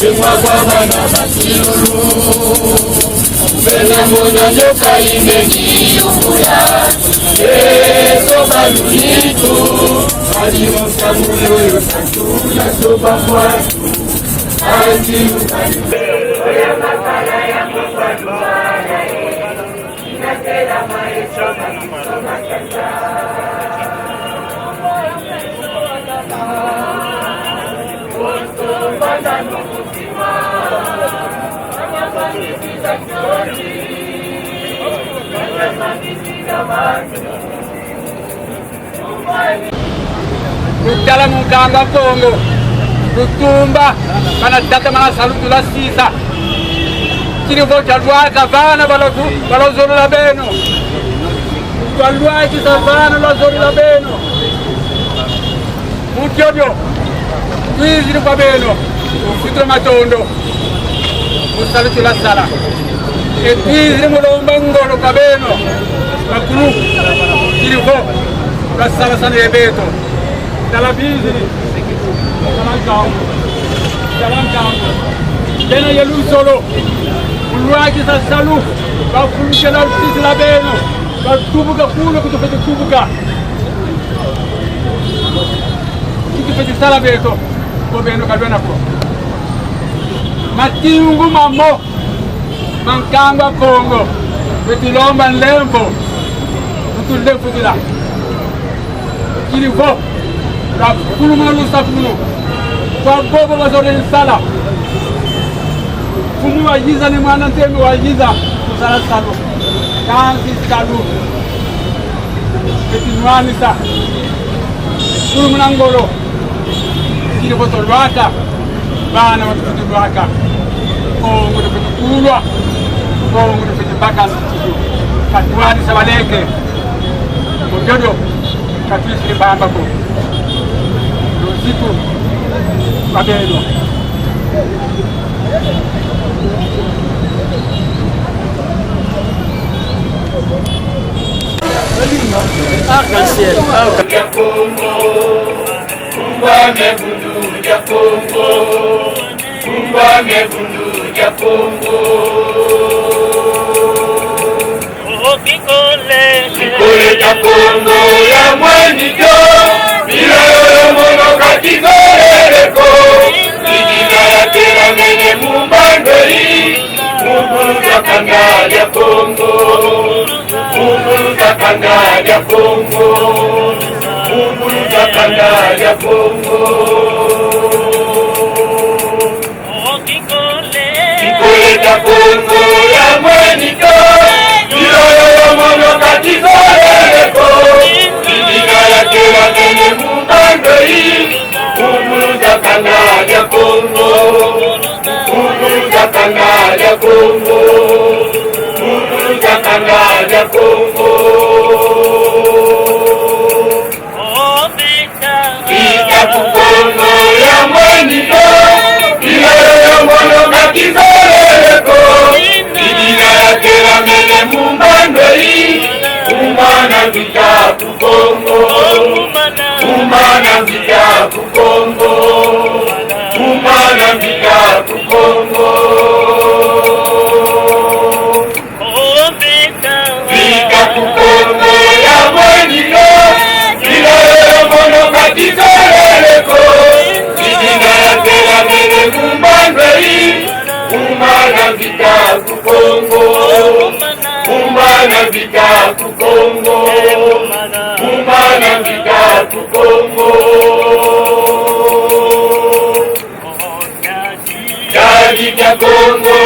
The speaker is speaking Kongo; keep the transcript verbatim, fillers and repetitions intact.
Beno kwa bana ba Kilulu, beno mona nyoka imeni yubula. Beto ba lulitu, badi musamu yoyo satula soba kwa. Anti Lutala mu nkamba Kongo, lutumba, kana tatamana salu tula sisa. Kidi vo twalwaka vana balo-, baluzolula beno. Twalwakisa vana luzolula beno. Mu diodio, twizidi kwa beno, mu futula matondo, mu salu tula sala. E twizidi mu lomba ngolo kwa beno, bakulu, kidi vo, lwasala sana ye beto. Tala bizidi, tala nkangu, tala nkangu. Bena ye luzolo, mu lwakisa salu, bakulu kela lusisila beno, batubuka kuna ku tufwete tubuka. Ki tufwete sala beto, ko beno ka lwena ko. Matingu mamo ma nkamba Kongo, beto lomba nlemvo, lutulemvokila. Kidi vo, lwakulumuna lusakumunu kwa bobo bazolele sala. Mfumu wayiza Ne Muanda Nsemi wayiza, kusala salu. Kansi salu. Beto nwanisa. Kulumuna ngolo. Kidi vo twalwata. Bana batufwete lwaka. Kongo difwete kulwa. Kongo difwete baka nsusu. Ka twanisa baleke. Mu diodio, ka twizidi bamba ko. Luzitu kwa beno. Arc-en-ciel. Arc- Kumbwa me Bundu dia Kongo. Kumbwa me Bundu dia Kongo. Oh, Kinkole. Kinkole kia Kongo ya mweni kio. Bila yo yo mono ka kizolele ko. Kidila ya telamene mu mbandu yi. Mu ngulu za kanda dia Kongo. Mu ngulu za kanda dia Kongo. Mu ngulu za kanda dia Kongo. Kinkole kia Kongo ya mweni kio. Bila yo yo mono ka kizolele ko. Kidila ya telamene mu mbandu yi. Mu ngulu za kanda dia Kongo. Mu ngulu za kanda dia Kongo. Mu ngulu za kanda dia Kongo. Vita ku Kongo ya mweni kio. Bila yo yo mono ka kizolele ko. Kidila ya telamene mu mbandu yi. Kumana vita ku Kongo. Kumana vita ku Kongo. Kumana vita ku Kongo. Vita ku Kongo ya mweni kio. Bila yo yo mono ka kizolele ko. Kidila ya telamene mu mbandu yi. Kumana vita ku Kongo. Kumana vita ku Kongo. Kumana vita ku Kongo. Yadi kia Kongo